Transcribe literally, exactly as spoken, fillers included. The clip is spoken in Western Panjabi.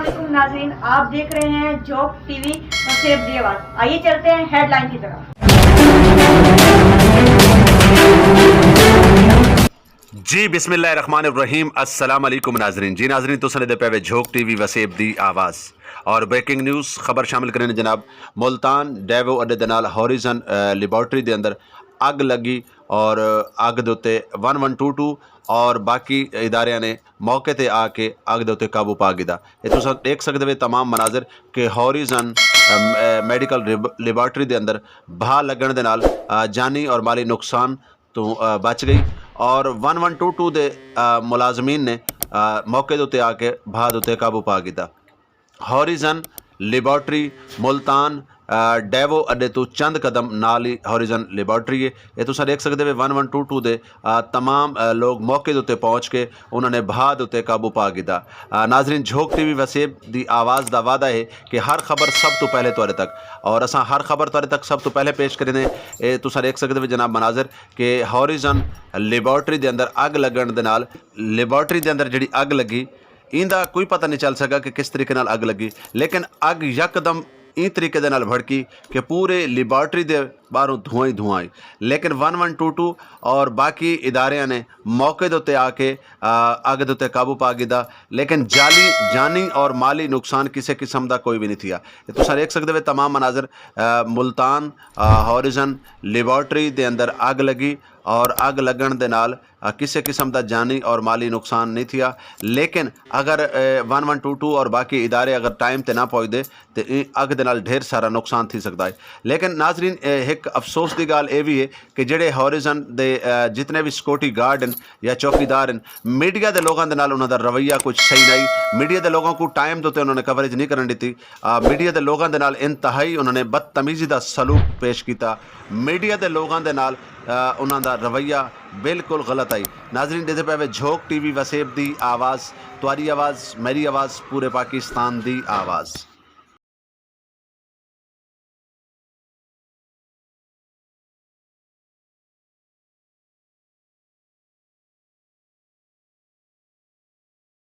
علیکم ناظرین، آپ دیکھ رہے ہیں جھوک ٹی وی وسیب دی آواز۔ آئیے چلتے ہیں ہیڈ لائن کی طرف۔ جی، بسم اللہ الرحمن الرحیم۔ السلام علیکم ناظرین۔ جی ناظرین، تساں دے پے وے جھوک ٹی وی وسیب دی آواز۔ اور بریکنگ نیوز خبر شامل کرنے جناب، ملتان ڈیوو اڈے دے نال ہوریزن، اے، لیبارٹری دے اندر اگ لگی اور اگ دے اتے ون ون ٹو ٹو اور باقی اداریاں نے موقع تے آ کے اگ دے اتے قابو پا گیا۔ یہ تساں دیکھ سکدے وے تمام مناظر کہ ہوریزن، اے، اے، میڈیکل ریب-، لیبارٹری دے اندر بھا لگن دے نال، اے، جانی اور مالی نقصان تو، اے، بچ گئی اور ون ون ٹو ٹو دے، اے، ملازمین نے، اے، موقع دے اتے آ کے بھا دے اتے قابو پا گیا۔ ہوریزن لیبارٹری ملتان، اے، ڈیوو اڈے تو چند قدم نال ہی ہوریزن لیبارٹری ہے۔ یہ تساں دیکھ سکدے وے ون ون ٹو ٹو دے، اے، تمام، اے، لوگ موقع دے اتے پہنچ کے انہاں نے بھا دے اتے قابو پا گیا۔ اے، ناظرین، جھوک ٹی وی وسیب دی آواز دا وعدہ ہے کہ ہر خبر سب تو پہلے تہاڈے تک، اور اساں ہر خبر تہاڈے تک سب تو پہلے پیش کرنے۔ اے تساں دیکھ سکدے وے جناب مناظر کہ ہوریزن لیبارٹری دے اندر اگ لگن دے نال، لیبارٹری دے اندر جڑی اگ لگی، ایندا کوئی پتہ نہیں چل سکا کہ کس طریقے نال اگ لگی، لیکن اگ یکدم این طریقے دے نال بھڑکی کہ پورے لیبارٹری دے باہروں دھواں ہی دھواں آئی۔ لیکن ون ون ٹو ٹو اور باقی اداریاں نے موقع دے اتے آ کے، آ، اگ دے اتے قابو پا گیا، لیکن جعلی، جانی اور مالی نقصان کسے قسم دا کوئی بھی نہیں تھیا۔ تے تساں دیکھ سکدے وے تمام مناظر، آ، ملتان، آ، ہوریزن لیبارٹری دے اندر اگ لگی اور اگ لگن دے نال، آ، کسے قسم دا جانی اور مالی نقصان نہیں تھیا۔ لیکن اگر، اے، ون ون ٹو ٹو اور باقی ادارے اگر ٹائم تے نہ پہنچ دے تے ایں اگ دے نال ڈھیر سارا نقصان تھی سکدا ہے۔ لیکن ناظرین، اے، ایک افسوس دی گال اے بھی ہے کہ جڑے ہوریزن دے، اے، جتنے بھی سیکورٹی گارڈ ہیں یا چوکیدار ہیں، میڈیا دے لوگاں دے نال انہاں دا رویہ کچھ صحیح نہیں۔ میڈیا دے لوگاں کو ٹائم دے تے انہاں نے کوریج نہیں کرن دتی۔ آ، میڈیا دے لوگاں دے نال انتہائی انہاں نے بدتمیزی دا سلوک پیش کیتا۔ میڈیا دے لوگاں دے نال، آ، انہاں دا رویہ بالکل غلط آئی۔ ناظرین، دیدے پے وے جھوک ٹی وی وسیب دی آواز، تہاڈی آواز، میری آواز، پورے پاکستان دی آواز۔